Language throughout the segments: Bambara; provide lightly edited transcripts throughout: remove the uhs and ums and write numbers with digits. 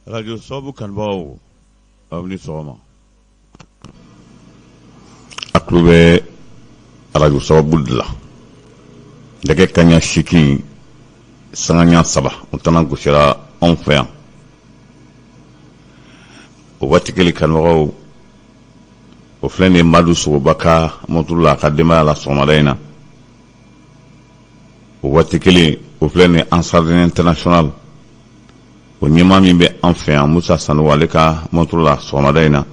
Radio Sababu kanubagaw, aw ni sɔgɔma. A tulo bɛ arajo sababu de la. Nɛgɛ kaɲa 8 sanga ɲa 3, o tana gosira anw fɛ yan. O waati kelen, kanubagaw, o filɛ nin ye Madu Sogoba ka mɔturu la a ka denbaya la sɔgɔmada in na. O waati kelen, o filɛ nin ye Ansardine International, o ɲɛmaa min bɛ an fɛ yan, Musa Sanogo, ale ka mɔturu la sɔgɔmada in na.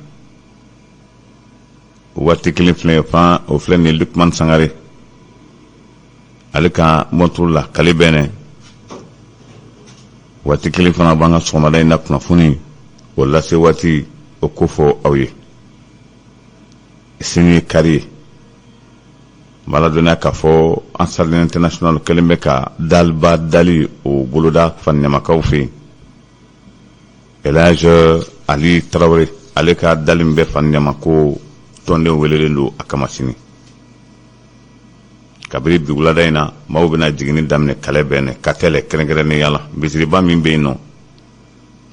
O waati kelen filɛ fan, o filɛ nin ye Lukman Sangare, ale ka mɔturu la kale bɛnɛ. Waati kelen fana b'an ka sɔgɔmada in na kunnafoni o lase waati o ko fɔ aw ye. Sini ye kari ye. N b'a ladɔnniya k'a fɔ Ansardine International kɛlen bɛ ka daliba dali o boloda Faniɲamakaw fɛ yen. Elhadj Ali Tarawele, ale ka dali min bɛ Faniɲama, ko tɔndenw welelen don a kama sini. Kabini bi wulada in na, maaw bɛna jiginni daminɛ kalɛ bɛnɛ katɛlɛ, kɛrɛnkɛrɛnnenya la misiriba min bɛ yen nɔ,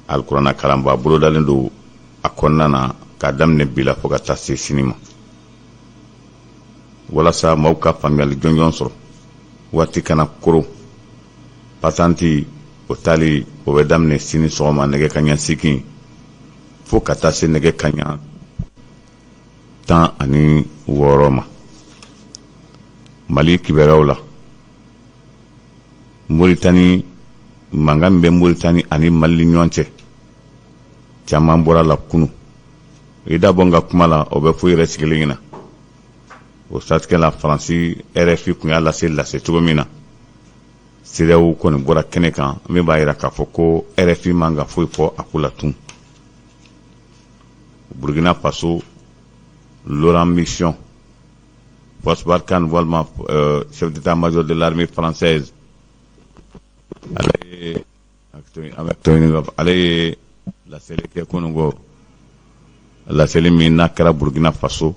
alikuranna kalanba bolodalen don a kɔnɔna na k'a daminɛ bi la fo ka taa se sini ma, walasa maaw ka faamuyali jɔnjɔn sɔrɔ, waati kana koron. Patanti o tali, o bɛ daminɛ sini sɔgɔma nɛgɛ kaɲa 8 fo ka taa se nɛgɛ kaɲa 16 ma. Mali kibaruyaw la, Moritani, mankan min bɛ Moritani ani Mali ni ɲɔgɔn cɛ, caman bɔra la kunu. I da bɔ n ka kuma la, o bɛ fo yɛrɛ sigilen ɲɛna. O siratigɛ la, Faransi RFI tun y'a lase lase cogo min na, CEDEAO kɔni bɔra kɛnɛ kan min b'a jira k'a fɔ ko RFI man ka foyi fɔ a ko la tun. Burkina Faso, Laurent Mission, Force Barkhane walima chef d'état-major de l'armée française, ale ye laseli kɛ kununko. Laseli min n'a kɛra Burkina Faso,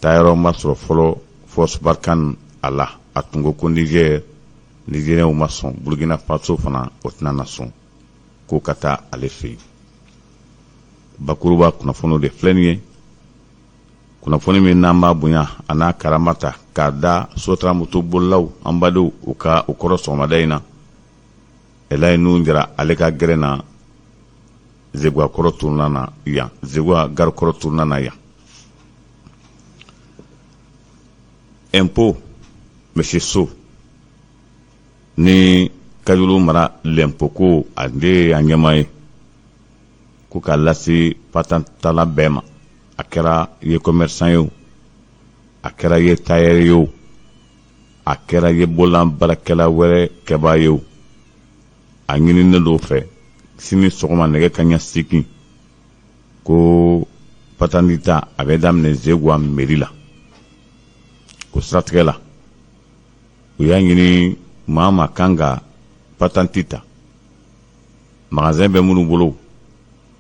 taayɔrɔ ma sɔrɔ fɔlɔ Force Barkhane a la. A tun ko ko Niger, Nigériens ma sɔn, Burkina Faso fana o tɛna na sɔn ko ka taa ale fɛ yen. Bakuruba kunnafoniw de filɛ nin ye, kunnafoni min n'an b'a bonya a n'a karama ta k'a da sotaramamoto bolilaw, an badenw, u ka u kɔrɔ sɔgɔmada in na. Elayi Nuhu Jara, ale ka gɛrɛn na Zeguwa kɔrɔ tournant na yan, Zeguwa gare kɔrɔ tournant na yan. Impôt, monsieur So ni Kajuru mara lɛnpo ko ale y'a ɲɛmaa ye, ko k'a lase patantala bɛɛ ma, a kɛra ye commerçant ye o, a kɛra ye tailleur ye o, a kɛra ye bolola baarakɛla wɛrɛ kɛbaa ye o, a ɲininen don fɛ sini sɔgɔma nɛgɛ kaɲa 8, ko patandi ta a bɛ daminɛ Zeguwa mairie la. O siratigɛ la, u y'a ɲini maa ma kan ka patanti ta, magasin bɛ minnu bolo,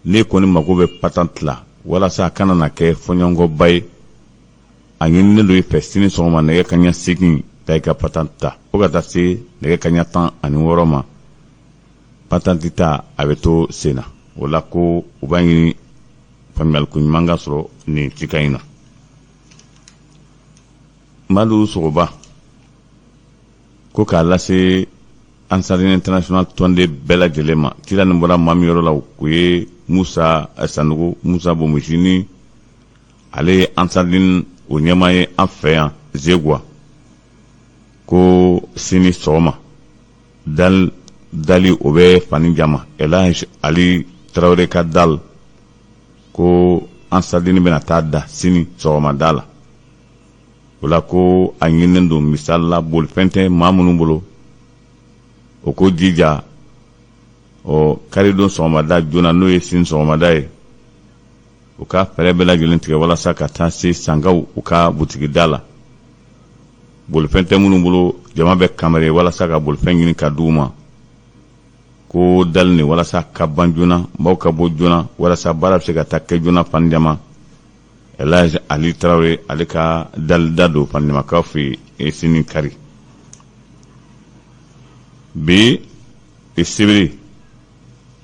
ne kɔni mago bɛ patante la, walasa a kana na kɛ fɔɲɔgɔnkɔba ye, a ɲininen don i fɛ sini sɔgɔma nɛgɛ kaɲa 8, taa i ka patante ta, fo ka taa se nɛgɛ kaɲa 16 ma. Patante ta a bɛ to sen na. O la ko u b'a ɲini faamuyaliko ɲuman ka sɔrɔ nin cikan in na. Madu Sogoba ko k'a lase Ansardine International tɔnden bɛɛ lajɛlen ma, cila nin bɔra maa min yɔrɔ la, o ye Musa Sanogo, Musa Bomusini, ale ye Ansardine o ɲɛmaa ye an fɛ yan Zeguwa, ko sini sɔgɔma dal dali o bɛ fani jama Elhadj Ali Tarawele ka dal, ko Ansardine bɛna taa da sini sɔgɔma da la. O la ko a ɲininen don, misali la, bolifɛn tɛ maa minnu bolo, o ko jija ɔ karidon sɔgɔmada joona, n'o ye sini sɔgɔmada ye, u ka fɛɛrɛ bɛɛ lajɛlen tigɛ walasa ka taa se Sankaw u ka butigida la. Bolifɛn tɛ minnu bolo, jama bɛ kamare walasa ka bolifɛn ɲini ka di u ma, ko dali nin walasa ka ban joona, maaw ka bɔ joona, walasa baara bɛ se ka taa kɛ joona Fanijama. Elhadj Ali Tarawele, ale ka dalida don Fanijamakaw fɛ yen sini kari. Bi sibiri,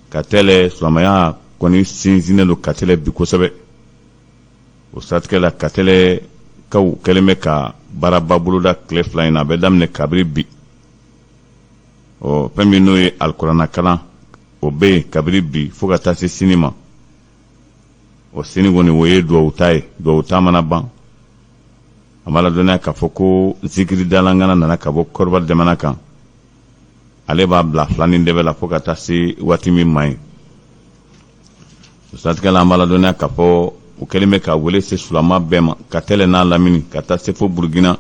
Katɛlɛ silamɛya kɔni sinsinnen don Katɛlɛ bi kosɛbɛ. O siratigɛ la, Katɛlɛkaw kɛlen bɛ ka baaraba boloda tile 2 in na, a bɛ daminɛ kabiri bi. Ɔ, fɛn min n'o ye alikuranɛ kalan, o bɛ yen kabiri bi fo ka taa se sini ma. O sini kɔni, o ye duwawu ta ye. Duwawu ta mana ban, an b'a ladɔnniya k'a fɔ ko zikiri dalangana nana ka bɔ Kɔdiwari jamana kan. Ale b'a bila filanin dɛbɛ la fo ka taa se waati min ma ye. O siratigɛ la, an b'a ladɔnniya k'a fɔ u kɛlen bɛ ka wele se sulama bɛɛ ma Katɛlɛ n'a lamini, ka taa se fo Burukina.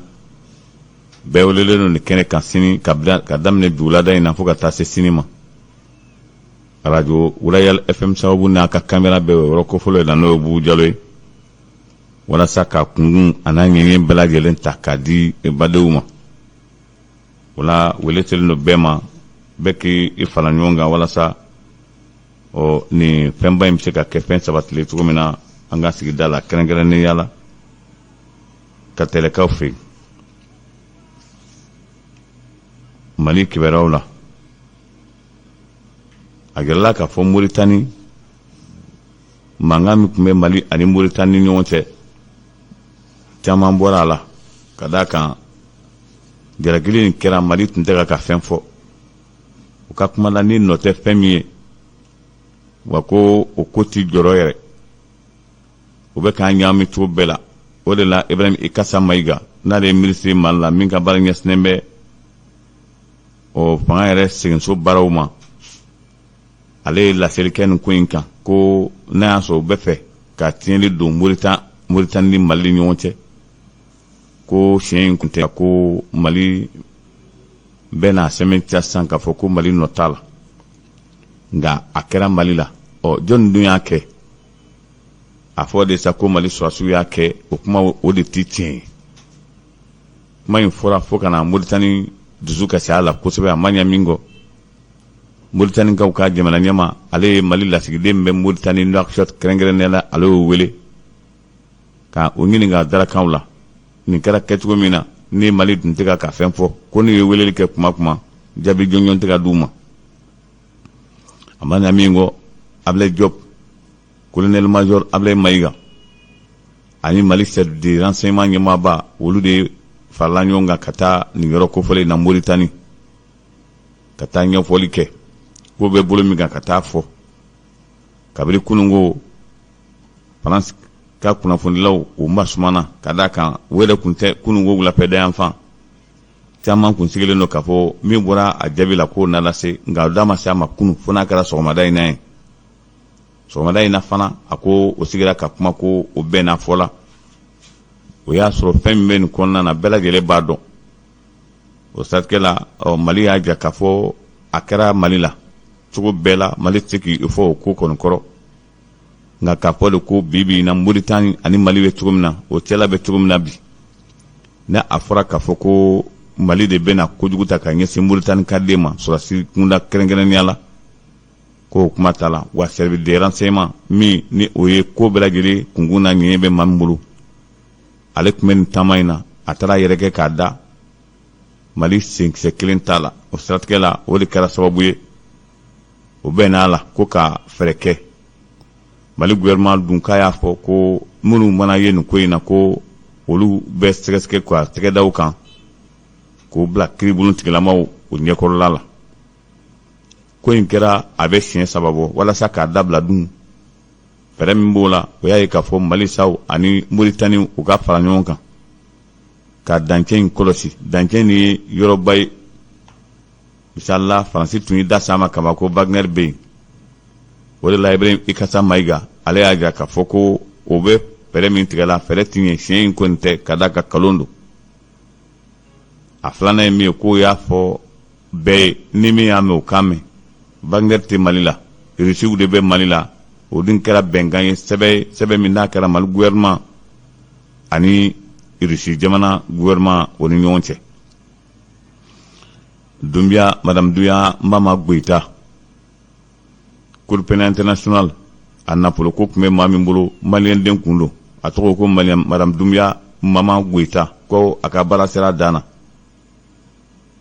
Bɛɛ welelen don nin kɛnɛ kan sini, ka daminɛ bi wulada in na fo ka taa se sini ma. Arajo Royal FM sababu n'a ka kamera bɛɛ o yɔrɔ kofɔlɔ in na, n'o ye Bubu Jalo ye, walasa ka kunkun a n'a ɲɛɲɛ bɛɛ lajɛlen ta k'a di badenw ma. O la, wele selen don bɛɛ ma, bɛɛ k'i fara ɲɔgɔn kan walasa ɔ nin fɛnba in bɛ se ka kɛ fɛn sabatilen cogo min na an ka sigida la, kɛrɛnkɛrɛnnenya la Katɛlɛkaw fɛ yen. Mali kibaruyaw la, a gɛlɛla k'a fɔ Moritani, mankan min tun bɛ Mali ani Moritani ni ɲɔgɔn cɛ, caman bɔra a la, ka d'a kan jalakili in kɛra, Mali tun tɛ ka fɛn fɔ. U ka kuma la, ni nɔ tɛ fɛn min ye wa, ko o ko ti jɔrɔ yɛrɛ, u bɛ k'an ɲagami cogo bɛɛ la. O de la, Ibrahim Ikasa Mayiga, n'ale ye minisiri Mali la min ka baara ɲɛsinnen bɛ o fanga yɛrɛ seginso baaraw ma, ale ye laseli kɛ nin ko in kan, ko n'a y'a sɔrɔ u bɛ fɛ ka tiɲɛli don Moritani ni Mali ni ɲɔgɔn cɛ, ko siɲɛ in kun tɛ, ko Mali bɛ n'a sɛmɛntiya sisan k'a fɔ ko Mali nɔ t'a la. Nka a kɛra Mali la. Ɔ, jɔnni dun y'a kɛ? A fɔ de sa ko Mali sɔrɔdasiw y'a kɛ. O kuma, o de tɛ tiɲɛ ye. Kuma in fɔra fo ka na Moritani dusu kasi a la kosɛbɛ. A ma ɲɛ min kɔ, Moritanikaw ka jamana ɲɛmaa, ale ye Mali lasigiden bɛ Moritani, Nouakchott kɛrɛnkɛrɛnnenya la, ale y'o wele ka o ɲininka darakanw la, nin kɛra kɛcogo min na ni Mali dun tɛ ka fɛn fɔ, ko n'u ye weleli kɛ kuma kuma, jaabi jɔnjɔn tɛ ka d'u ma. A ma ɲɛ min kɔ, Ablaye Diop, colonel major Ablaye Mayiga ani Mali service de renseignement ɲɛmaaba, olu de farala ɲɔgɔn kan ka taa nin yɔrɔ kofɔlen na Moritani, ka taa ɲɛfɔli kɛ ko bɛ bolo min kan, ka taa fɔ. Kabini kununko, Faransi ka kunnafonidilaw, u masumana, ka d'a kan u yɛrɛ kun tɛ kununko wulafɛda yan fan caman kun sigilen don k'a fɔ min bɔra a jaabi la k'o na lase. Nka o da ma se a ma kunu, fo n'a kɛra sɔgɔmada in na ye. Sɔgɔmada in na fana, a ko o sigira ka kuma, ko o bɛnna fɔ la. O y'a sɔrɔ fɛn min bɛ nin kɔnɔna na, bɛɛ lajɛlen b'a dɔn. O siratigɛ la, ɔ, Mali y'a jira k'a fɔ a kɛra Mali la cogo bɛɛ la, Mali tɛ se k'i fɔ o ko kɔni kɔrɔ. Nka k'a fɔ de ko bi bi in na, Moritani ani Mali bɛ cogo min na, o cɛla bɛ cogo min na bi, ni a fɔra k'a fɔ ko Mali de bɛna kojugu ta ka ɲɛsin Moritani ka den ma sɔrɔdasi kunda kɛrɛnkɛrɛnnenya la, k'o kuma t'a la. Wa service de renseignement min ni o ye ko bɛɛ lajɛlen kunkun na ɲɛ bɛ maa min bolo, ale tun bɛ nin taama in na, a taara yɛrɛ kɛ k'a da, Mali senkisɛ kelen t'a la. O siratigɛ la, o de kɛra sababu ye o bɛnna la ko ka fɛɛrɛ kɛ. Mali gouvernement dun k'a y'a fɔ ko minnu mana ye nin ko in na, ko olu bɛ sɛgɛsɛgɛ ka tɛgɛ da u kan k'o bila kiiribulon tigilamaw o ɲɛkɔrɔla la. Ko in kɛra a bɛ siɲɛ 3 bɔ. Walasa k'a dabila dun, fɛɛrɛ min b'o la, o y'a ye k'a fɔ Mali saw ani Moritani, u ka fara ɲɔgɔn kan ka dancɛ in kɔlɔsi. Dancɛ nin ye yɔrɔba ye. Misali la, Faransi tun y'i da s'a ma kaba ko Wagner bɛ yen. O de la, Ibrahim Ikasa Mayiga, ale y'a jira k'a fɔ ko o bɛ fɛɛrɛ min tigɛ la, fɛɛrɛ ti ɲɛ siɲɛ in kɔni tɛ, ka d'a ka kalon don. A filanan ye min ye, k'o y'a fɔ bɛɛ ye, ni min y'a mɛn, o k'a mɛn, Wagner tɛ Mali la, Rusiw de bɛ Mali la. O dun kɛra bɛnkan ye, sɛbɛn sɛbɛn min n'a kɛra Mali gouvernement ani Rusi jamana gouvernement o ni ɲɔgɔn cɛ. Dunbiya, madame Duya Mama Goyita, Cour pénale internationale a nafolo ko tun bɛ maa min bolo, maliyɛn den kun don, a tɔgɔ ko madame Dunbiya Mama Goyita, ko a ka baara sera dan na.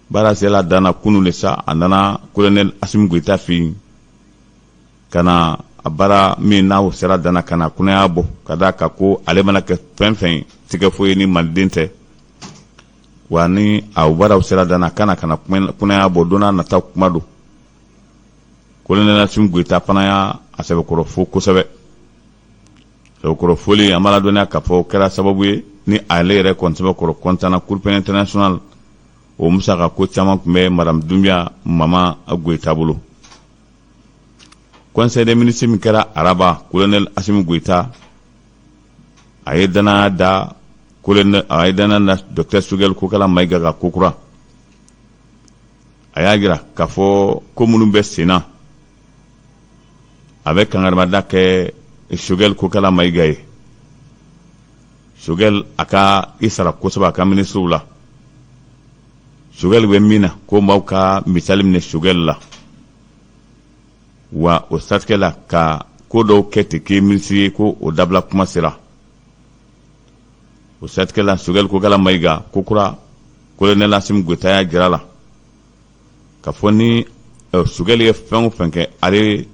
Baara sera dan na kunun de sa, a nana kolonɛli Asimi Goyita fɛ yen ka na a baara min n'a sera dan na, ka na kunnaya bɔ ka d'a kan ko ale mana kɛ fɛn fɛn ye, tɛ kɛ foyi ye ni maliden tɛ. Wa ni a baaraw sera dan na, ka na ka na kunnaya bɔ, don n'a nata kuma don. Kolonɛli Asimi Goyita fana y'a sɛbɛkɔrɔ fo kosɛbɛ. Sɛbɛkɔrɔ foli, an b'a ladɔnniya k'a fɔ o kɛra sababu ye ni ale yɛrɛ kɔni sɛbɛkɔrɔ kɔntanna. Cour pénale internationale, o musaka ko caman tun bɛ madame Dunbiya Mama Goyita bolo. Conseil des ministres min kɛra araba, colonel Asimi Goyita a ye danaya da colonel, a ye danaya da docteur Sogɛli Kokala Mayiga kan kokura. A y'a jira k'a fɔ ko minnu bɛ sen na, a bɛ kangarimada kɛ Sogɛli Kokala Mayiga ye. Sogɛli a ka i sara kosɛbɛ a ka minisiriw la. Sogɛli bɛ min na, ko maaw ka misali minɛ Sogɛli la. Wa o siratigɛ la, ka ko dɔw kɛ ten k'i minisiri ye, ko o dabila kuma sera. O siratigɛ la, Sogɛli Kokala Mayiga kokura, kolonɛli Asimi Goyita y'a jira la k'a fɔ ni Sogɛli ye fɛn o fɛn kɛ, ale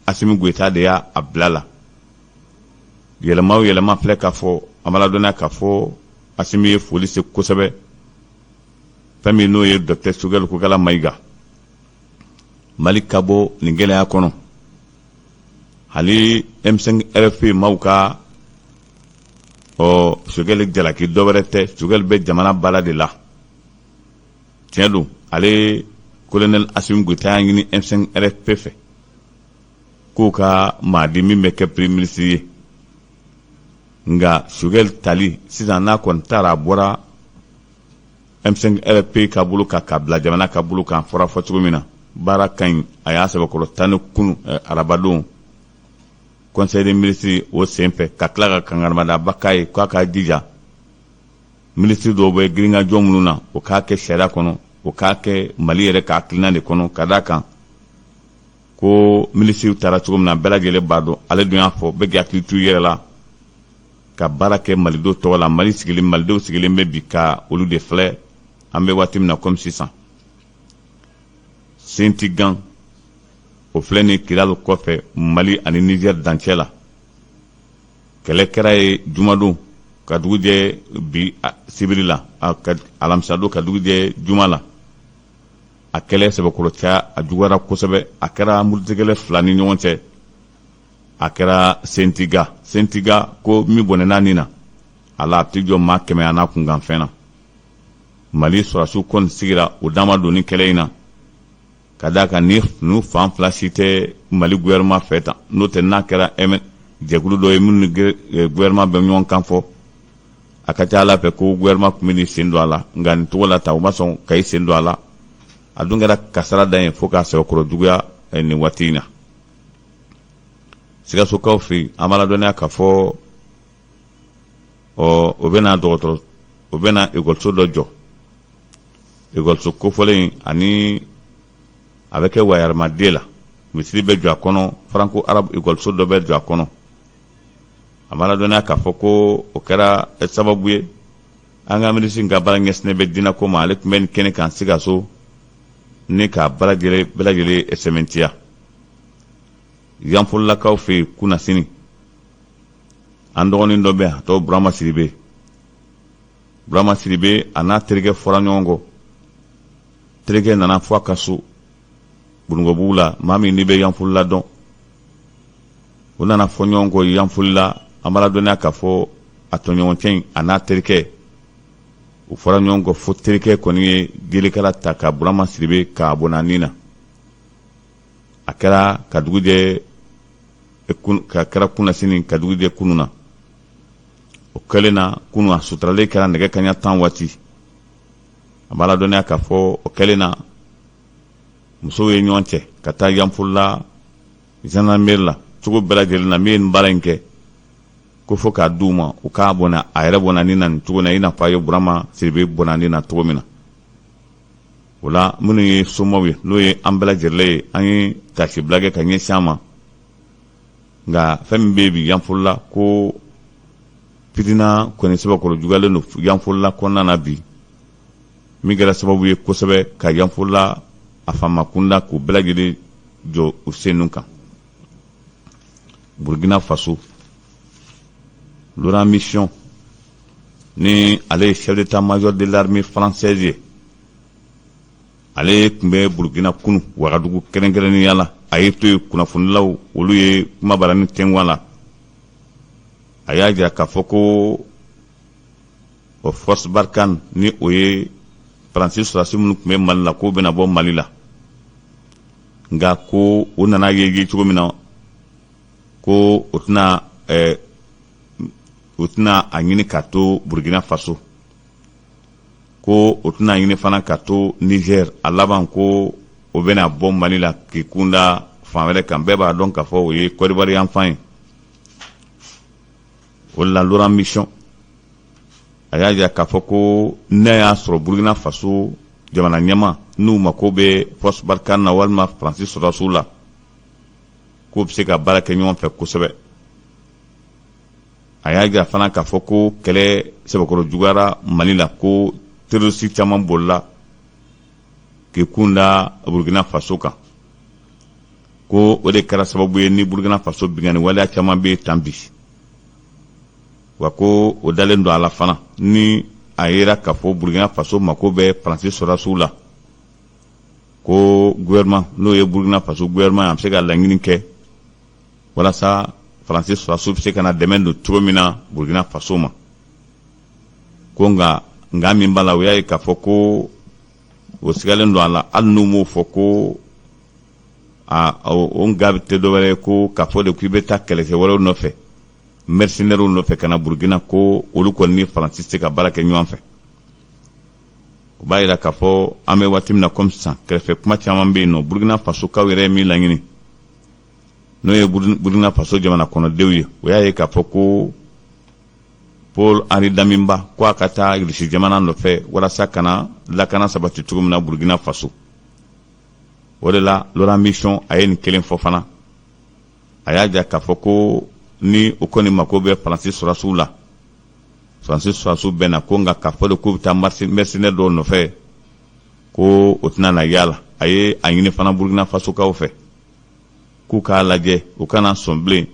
Asimi Goyita de y'a bila la. Yɛlɛma o yɛlɛma filɛ k'a fɔ, an b'a ladɔnniya k'a fɔ Asimi ye foli se kosɛbɛ fɛn min n'o ye docteur Sogɛli Kokala Mayiga. Mali ka bɔ nin gɛlɛya kɔnɔ, hali M5 RFP maaw ka ɔ Sogɛli jalaki dɔwɛrɛ tɛ, Sogɛli bɛ jamana baara de la. Tiɲɛ don, ale colonel Asimi Goyita y'a ɲini M5 RFP fɛ k'o ka maa di min bɛ kɛ premier ministre ye. Nka Sogɛli tali sisan, n'a kɔni taara, a bɔra M5 RFP ka bolo kan ka bila jamana ka bolo kan, fɔra fɔ cogo min na, baara ka ɲi. A y'a sɛbɛkɔrɔ tan ni kunu arabadon conseil des ministres o senfɛ, ka tila ka kangarimada k'a ye k'a ka jija minisiri dɔw bɛ girinkajɔ minnu na, o k'a kɛ sariya kɔnɔ, o k'a kɛ Mali yɛrɛ ka hakilina de kɔnɔ, ka d'a kan ko minisiriw taara cogo min na, bɛɛ lajɛlen b'a dɔn. Ale dun y'a fɔ bɛɛ k'i hakili to i yɛrɛ la ka baara kɛ malidenw tɔgɔ la. Mali sigilen, malidenw sigilen bɛ bi ka olu de filɛ an bɛ waati min na komi sisan. Sentigan o filɛ ni Kidali kɔfɛ, Mali ani Niger dancɛ la, kɛlɛ kɛra ye jumadon ka dugu jɛ bi sibiri la, alamisadon ka dugu jɛ juma la. A kɛlɛ sɛbɛkɔrɔ caya, a juguyara kosɛbɛ. A kɛra murutikɛlɛ fila ni ɲɔgɔn cɛ. A kɛra Sentiga. Sentiga ko min bɔnɛna nin na a la, a tɛ jɔ maa 100 a n'a kunkanfɛn na. Mali sɔrɔdasiw kɔni sigira o dama don ni kɛlɛ in na, ka d'a kan ni ninnu fan fila si tɛ Mali gouvernement fɛ tan. N'o tɛ, n'a kɛra jɛkulu dɔ ye minnu ni gouvernement bɛ ɲɔgɔn kan fɔ, a ka ca ala fɛ ko gouvernement tun bɛ n'i sen don a la. Nka nin cogo la tan, u ma sɔn ka i sen don a la. A dun kɛra kasara dan ye fo k'a sɛbɛkɔrɔ juguya nin waati in na. Sikasokaw fɛ yen, an b'a ladɔnniya k'a fɔ ɔ o bɛna dɔgɔtɔrɔ, o bɛna ekɔliso dɔ jɔ. Ekɔliso kofɔlen ani a bɛ kɛ wayarimaden la, misiri bɛ jɔ a kɔnɔ, franco arabe ekɔliso dɔ bɛ jɔ a kɔnɔ. A b'a ladɔnniya k'a fɔ ko o kɛra sababu ye an ka minisiri ka baara ɲɛsinnen bɛ diinɛko ma, ale tun bɛ nin kɛnɛ kan Sikaso ni k'a bɛɛ lajɛlen sɛmɛntiya. Yanfolilakaw fɛ yen kunasini, an dɔgɔnin dɔ bɛ yan, a tɔgɔ Burama Sidibe. Burama Sidibe, a n'a terikɛ fɔra ɲɔgɔn kɔ. Terikɛ nana fɔ a ka so Bunukɔbugu la. Maa min n'i bɛ Yanfolila dɔn, u nana fɔ ɲɔgɔn kɔ Yanfolila. An b'a ladɔnniya k'a fɔ a tɔɲɔgɔncɛ in, a n'a terikɛ, u fɔra ɲɔgɔn kɔ fo terikɛ kɔni ye jelekala ta ka Burama Sidibe k'a bɔnna ni na. A kɛra ka dugu jɛ, ka kɛra kunasini ka dugu jɛ kunun na. O kɛlen na kunun, a suturalen kɛra nɛgɛ kaɲa 10 waati. A b'a ladɔnniya k'a fɔ o kɛlen na, musow ye ɲɔgɔn cɛ ka taa Yanfolila gendarmerie la cogo bɛɛ lajɛlen na. Min ye nin baara in kɛ, ko fo k'a d'u ma, u k'a bɔnna a yɛrɛ bɔnna ni na nin cogo na, i n'a fɔ a ye Burama Sidibe bɔnna ni na cogo min na. O la, minnu ye somaw ye, n'o ye an bɛɛ lajɛlen ye, an ye tasibila kɛ ka ɲɛsin a ma. Nka fɛn min bɛ bi Yanfolila, ko fitina kɔni sɛbɛkɔrɔ juguyalen don Yanfolila kɔnɔna na bi. Min kɛra sababu ye kosɛbɛ ka Yanfolila a faama kunda k'u bɛɛ lajɛlen jɔ u sen kan. Burkina Faso, Laurent Mission, ni ale ye chef d'état-major de l'armée française ye, ale tun bɛ Burkina kunu, Wagadugu kɛrɛnkɛrɛnnenya la. A ye to yen, kunnafonilaw olu ye kuma barani tɛnku a la. A y'a jira k'a fɔ ko o force Barkhane, ni o ye Faransi sɔrɔdasi minnu tun bɛ Mali la, k'o bɛna bɔ Mali la, nka ko o nana ye cogo min na, ko o tɛna a ɲini ka to Burkina Faso, ko o tɛna ɲini fana ka to Niger. A laban ko o bɛna bɔ Mali la k'i kunda fan wɛrɛ kan. Bɛɛ b'a dɔn k'a fɔ o ye Côte d'Ivoire yanfan ye. O la, Laurent Mission a y'a jira k'a fɔ ko n'a y'a sɔrɔ Burkina Faso jamana ɲɛma n'u mako bɛ force Barkhane na walima Faransi sɔrɔdasiw la, k'u bɛ se ka baara kɛ ɲɔgɔn fɛ kosɛbɛ. A y'a jira fana k'a fɔ ko kɛlɛ sɛbɛkɔrɔ juguyara Mali la, ko terroriste caman bolila k'i kun da Burkina Faso kan, ko o de kɛra sababu ye ni Burkina Faso binkanni waleya caman bɛ yen tan bi. Wa ko o dalen don a la fana, ni a yera k'a fɔ Burkina Faso mako bɛ Faransi sɔrɔdasiw la, ko gouvernement, n'o ye Burkina Faso gouvernement ye, a bɛ se ka laɲini kɛ walasa Faransi sɔrɔdasiw bɛ se ka na dɛmɛ don cogo min na Burkina Faso ma. Ko nka min b'a la, o y'a ye k'a fɔ ko o sigalen don a la, hali n'u m'o fɔ, ko a o nka tɛ dɔwɛrɛ ye ko k'a fɔ de k'i bɛ taa kɛlɛkɛ wɛrɛw nɔfɛ, mercenaires nɔfɛ ka na Burkina, ko olu kɔni ni Faransi tɛ se ka baara kɛ ɲɔgɔn fɛ. O b'a jira k'a fɔ an bɛ waati min na komi sisan, kɛrɛfɛ kuma caman bɛ yen nɔ. Burkina Fasokaw yɛrɛ ye min laɲini, n'o ye Burkina Faso jamana kɔnɔdenw ye, o y'a ye k'a fɔ ko Paul Henri Damiba ko a ka taa Irisi jamana nɔfɛ walasa ka na lakana sabati cogo min na Burkina Faso. O de la, Laurent Mission a ye nin kelen fɔ fana. A y'a jira k'a fɔ ko ni o kɔni mako bɛ Faransi sɔrɔdasiw la, Faransi sɔrɔdasiw bɛ na. Ko nka k'a fɔ de k'u bɛ taa mercenaire dɔw nɔfɛ, ko o tɛna na yala. A ye a ɲini fana Burkina Fasokaw fɛ k'u k'a lajɛ, u kana sɔn bilen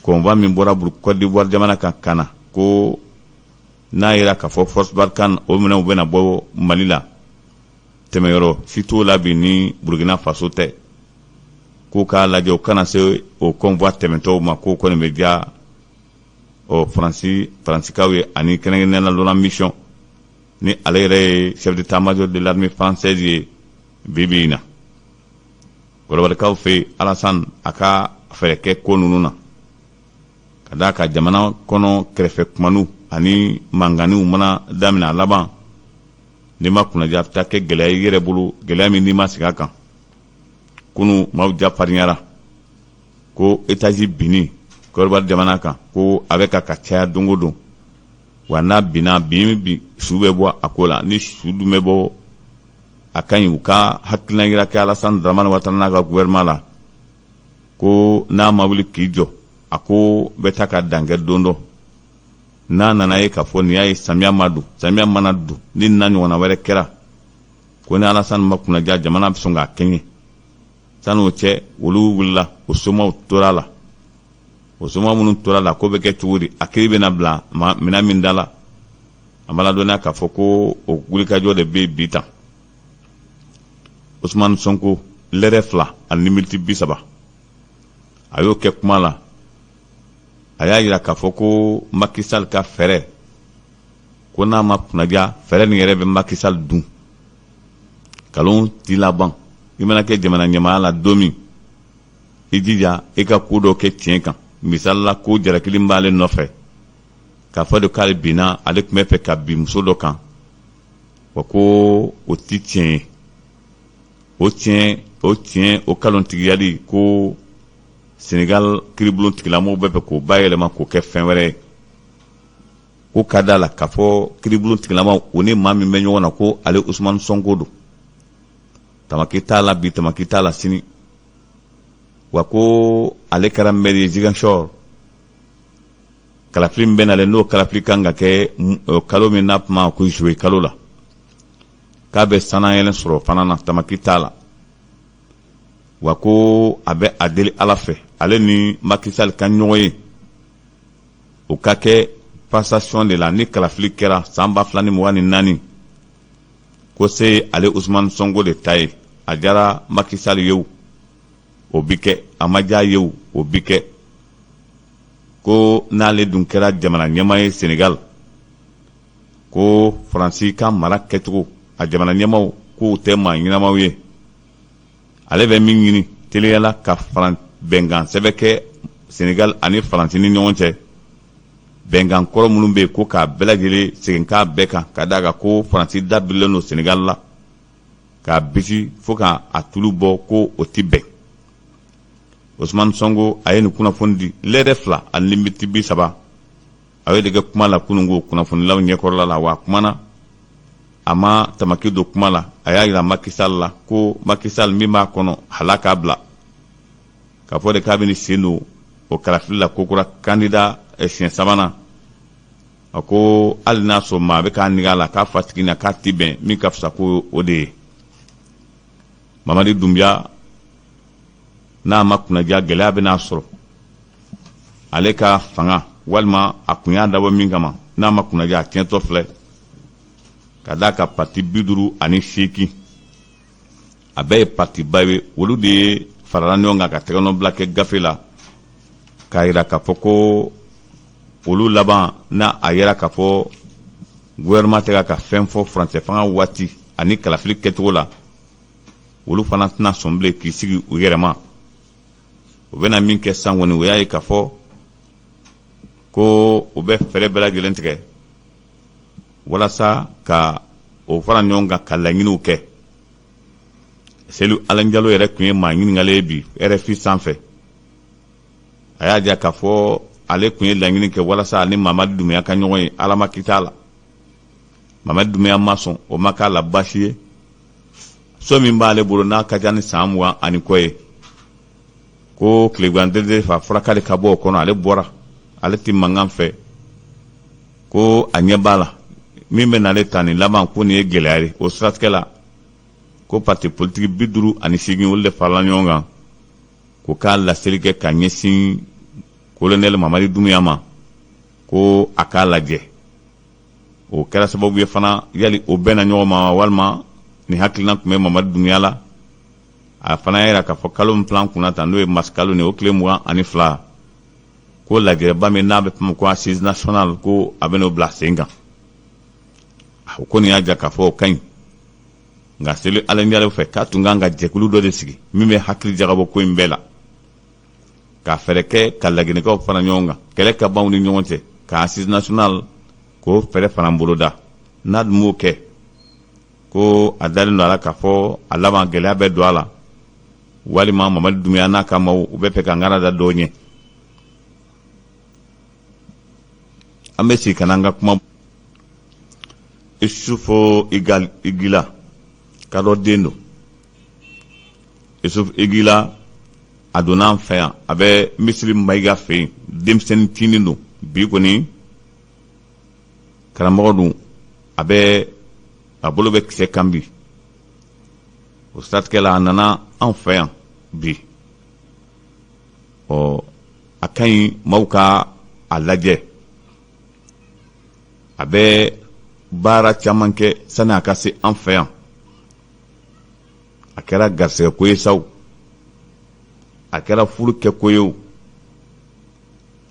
convoi min bɔra Côte d'Ivoire jamana kan ka na, ko n'a yera k'a fɔ force Barkhane o minɛnw bɛna bɔ Mali la, tɛmɛyɔrɔ si t'o la bi ni Burkina Faso tɛ, k'u k'a lajɛ u kana se o convoi tɛmɛtɔw ma, k'o kɔni bɛ diya ɔ Faransi Faransikaw ye, ani kɛrɛnkɛrɛnnenya la Laurent Mission, ni ale yɛrɛ ye chef d'état-major de l'armée française ye bi bi in na. Kɔrɔbarikaw fɛ yen, Alassane a ka fɛɛrɛ kɛ ko ninnu na, ka d'a kan jamana kɔnɔ kɛrɛfɛ kumaniw ani mankanniw mana daminɛ, a laban n'i ma kunnaja, a bɛ taa kɛ gɛlɛya i yɛrɛ bolo, gɛlɛya min n'i ma sigi a kan. Kunu maaw ja farinyara ko étage binni Kɔrɔbari jamana kan, ko a bɛ ka caya don o don. Wa n'a binna bin bi, su bɛ bɔ a ko la. Ni su dun bɛ bɔ, a ka ɲi u ka hakilina yira kɛ Alassane Dramane Ouattara n'a ka gouvernement la, ko n'a ma wuli k'i jɔ, a ko bɛ taa ka dan kɛ don dɔ. N'a nana ye k'a fɔ nin y'a ye, samiya ma don, samiya mana don, ni na ɲɔgɔnna wɛrɛ kɛra, ko ni Alassane ma kunnaja, jamana bɛ sɔn k'a kɛɲɛ. San'o cɛ, olu wulila, o somaw tora la. O soma minnu tora la, ko bɛ kɛ cogo di? A kiiri bɛna bila minɛn min da la, an b'a ladɔnniya k'a fɔ ko o wulikajɔ de bɛ bi tan. Ousmane Sonko, lɛrɛ 2 ani miniti 30, a y'o kɛ kuma la. A y'a jira k'a fɔ ko Macky Sall ka fɛɛrɛ, ko n'a ma kunnaja, fɛɛrɛ nin yɛrɛ bɛ Macky Sall dun. Nkalon t'i laban. I mana kɛ jamana ɲɛmaaya la don min, i jija i ka ko dɔ kɛ tiɲɛ kan. Misali la, ko jalakili b'ale nɔfɛ k'a fɔ de k'ale binna, ale tun bɛ fɛ ka bin muso dɔ kan, wa ko o ti tiɲɛ ye. O tiɲɛ o kalontigiyali, ko Senegal kiiribulon tigilamɔgɔw bɛ fɛ k'o bayɛlɛma k'o kɛ fɛn wɛrɛ ye. Ko ka da la k'a fɔ kiiribulon tigilamaw, o ni maa min bɛ ɲɔgɔn na, ko ale Ousmane Sonko don, tamaki t'a la bi, tamaki t'a la sini. Wa ko ale kɛra maire ye Ziguinchor. Kalafili min bɛ nalen, n'o kalafili kan ka kɛ kalo min n'a kuma ko juillet kalo la. K'a bɛ sannayɛlɛn sɔrɔ fana na, tamaki t'a la. Wa ko a bɛ a deli Ala fɛ, ale ni Macky Sall ka ɲɔgɔn ye, o ka kɛ passation de la ni kalafili kɛra san 2024, ko se ye ale Ousmane Sonko de ta ye. A diyara Macky Sall ye o, o bi kɛ, a ma diya ye o, o bi kɛ. Ko n'ale dun kɛra jamana ɲɛmaa ye Senegal, ko Faransi ka mara kɛcogo, a jamana ɲɛmaaw k'u tɛ maa ɲɛnamaw ye. Ale bɛ min ɲini teliyala, ka bɛnkan sɛbɛn kɛ Senegal ani Faransi ni ɲɔgɔn cɛ, bɛnkan kɔrɔ minnu bɛ yen, ko k'a bɛɛ lajɛlen segin k'a bɛɛ kan, ka d'a kan ko Faransi da birilen don Senegal la k'a bisi fo ka a tulu bɔ, ko o ti bɛn. Ousmane Sonko a ye nin kunnafoni di lɛrɛ 2 ani miniti 30. A ye de kɛ kuma la kununko kunnafonilaw ɲɛkɔrɔla la. Wa a kumana, a ma tamaki don kuma la. A y'a yira Macky Sall la ko Macky Sall min b'a kɔnɔ hala k'a bila k'a fɔ de k'a bɛ ni sen don o kalafili la kokura, kandida siɲɛ sabanan. A ko hali n'a sɔrɔ maa bɛ k'a nige a la k'a fa tigi na, k'a ti bɛn, min ka fisa ko o de ye Mamadi Dunbiya n'a ma kunnaja, gɛlɛya bɛna sɔrɔ ale ka fanga, walima a kun y'a dabɔ min kama, n'a ma kunnaja, a tiɲɛtɔ filɛ. Ka d'a ka parti 58, a bɛɛ ye partiba ye, olu de ye farala ɲɔgɔn kan ka tɛgɛnɔbila kɛ gafe la k'a yira k'a fɔ ko olu laban n'a a yira k'a fɔ gouvernement tɛ ka fɛn fɔ furancɛ fanga waati ani kalafili kɛcogo la, olu fana tɛna sɔn bilen k'i sigi u yɛrɛ ma. U bɛna min kɛ san kɔni, o y'a ye k'a fɔ ko u bɛ fɛɛrɛ bɛɛ lajɛlen tigɛ walasa ka o fara ɲɔgɔn kan ka laɲiniw kɛ. Selu Alanjalo yɛrɛ tun ye maa ɲininkalen ye bi RFI sanfɛ. A y'a jira k'a fɔ ale tun ye laɲini kɛ walasa ani Mamadi Dunbiya ka ɲɔgɔn ye. Ala ma kita la, Mamadi Dunbiya ma sɔn. O ma k'a la baasi ye. So min b'ale bolo n'a ka ca ni san 20 ani kɔ ye, ko tilegan derede fa fɔra k'ale ka bɔ o kɔnɔ, ale bɔra. Ale tɛ mankan fɛ, ko a ɲɛ b'a la min bɛ n'ale ta nin laban, ko nin ye gɛlɛya ye. O siratigɛ la, ko parti politique 58, olu de farala ɲɔgɔn kan ko k'a laseli kɛ ka ɲɛsin colonel Mamadi Dunbiya ma, ko a k'a lajɛ. O kɛra sababu ye fana, yali o bɛnna ɲɔgɔn ma walima nin hakilina tun bɛ Mamadi Dunbiya la? A fana y'a yira k'a fɔ kalo min filan kunna tan, n'o ye mars kalo nin, o tile 22, ko lajɛrɛba min n'a bɛ fɔ ma ko assise nationale, ko a bɛn'o bila sen kan. O ko nin y'a jira k'a fɔ o ka ɲi, nka Selu Alanjalo fɛ, k'a tun kan ka jɛkulu dɔ de sigi min bɛ hakili jagabɔ ko in bɛɛ la, ka fɛɛrɛ kɛ ka laginɛkaw fara ɲɔgɔn kan, kɛlɛ ka ban u ni ɲɔgɔn cɛ, ka assise nationale k'o fɛɛrɛ fana boloda. N'a dun m'o kɛ, ko a dalen don a la k'a fɔ a laban gɛlɛya bɛ don a la, walima Mamadi Dunbiya n'a ka maaw, u bɛ fɛ ka ŋana da dɔw ɲɛ. An bɛ sigi ka na an ka kuma. Isufu Igila kadɔ den don. Isufu Igila, a donna an fɛ yan, a bɛ Misiri Mayiga fɛ yen. Denmisɛnnin tinin don bi kɔni, karamɔgɔ don, a bɛ a bolo bɛ kisɛ kan bi. O siratigɛ la, a nana an fɛ yan bi. Ɔ, a ka ɲi maaw ka a lajɛ. A bɛ baara caman kɛ sani a ka se an fɛ yan. A kɛra garisɛgɛ ko ye sa o, a kɛra furu kɛ ko ye o,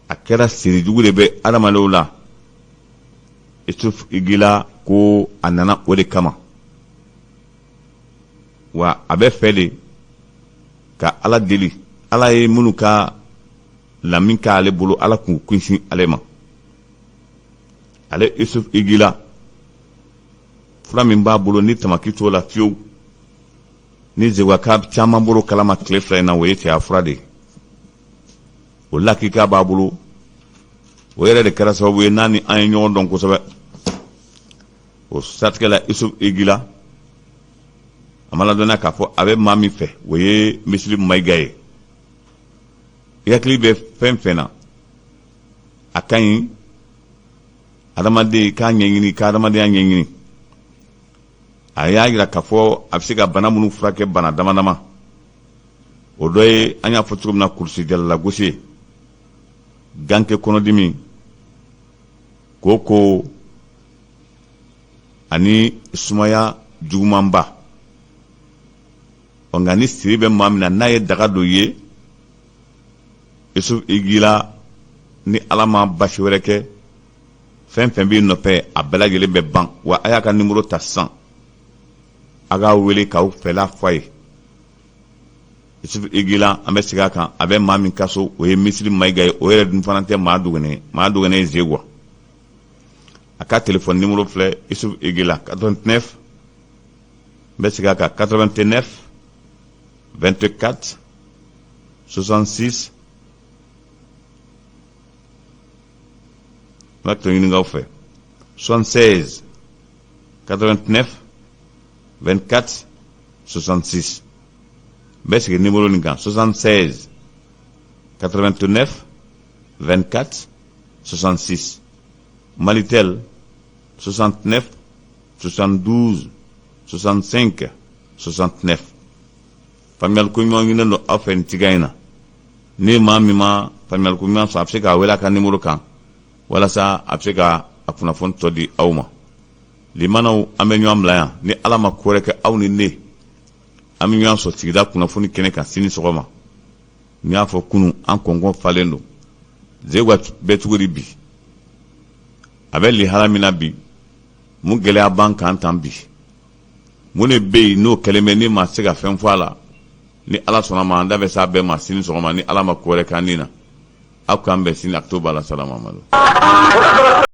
a kɛra sirijugu de bɛ adamadenw la, Isuf Igila ko a nana o de kama. Wa a bɛ fɛ de ka Ala deli, Ala ye minnu ka lamin k'ale bolo, Ala k'u kunsin ale ma. Ale Isuf Igila, fura min b'a bolo ni tamaki t'o la fiyewu, ni zegwaka caman bolo kalama tile 2 in na, o ye cɛya fura de ye. O lakika b'a bolo. O yɛrɛ de kɛra sababu ye n'a ni an ye ɲɔgɔn dɔn kosɛbɛ. O siratigɛ la, Isuf Igila, a ma ladɔnniya k'a fɔ a bɛ maa min fɛ, o ye Misiri Mayiga ye. I hakili bɛ fɛn fɛn na, a ka ɲi adamaden k'a ɲɛɲini, ka adamadenya ɲɛɲini. A y'a jira k'a fɔ a bɛ se ka bana minnu furakɛ, bana dama dama, o dɔ ye, an y'a fɔ cogo min na, kurusi ye, ganke kɔnɔdimi, koko ani sumaya jugumanba. Ɔ nka ni siri bɛ maa min na, n'a ye daga don ye Isuf Igila, ni Ala ma basi wɛrɛ kɛ, fɛn fɛn b'i nɔfɛ, a bɛɛ lajɛlen bɛ ban. Wa a y'a ka nimoro ta sisan, a k'a wele k'aw fɛla fɔ a ye. Isuf Igila, an bɛ segin a kan, a bɛ maa min ka so, o ye Misiri Mayiga ye. O yɛrɛ dun fana tɛ maa dogonnen ye, maa dogonnen ye Zeguwa. A ka telefɔni nimoro filɛ, Isuf Igila, 89, n bɛ segin a kan, 89 24 66. N b'a tɔ ɲininka aw fɛ, 76 89 24 66. N bɛ segin nimoro nin kan, 76 89 24 66. Malitel, 69 72 65 69. Faamuyali ko ɲuman ɲininen don aw fɛ nin cikan in na. Ni maa min ma faamuyali ko ɲuman sɔrɔ, a bɛ se k'a wele a ka nimoro kan walasa a bɛ se ka a kunnafoni tɔ di aw ma. Limanaw, an bɛ ɲɔgɔn bila yan. Ni Ala ma ko wɛrɛ kɛ, aw ni ne, an bɛ ɲɔgɔn sɔrɔ sigida kunnafoni kɛnɛ kan sini sɔgɔma. N y'a fɔ kunun, an kɔnkɔn falen don. Zeguwa bɛ cogo di bi? A bɛ lihala min na bi, mun gɛlɛya b'an kan tan bi? Mun de bɛ yen n'o kɛlen bɛ ni maa tɛ se ka fɛn fɔ a la? Ni Ala sɔnna ma, an da bɛ s'a bɛɛ ma sini sɔgɔma, ni Ala ma ko wɛrɛ k'an ni na. Aw k'an bɛn sini. A to b'a la, salamamadu.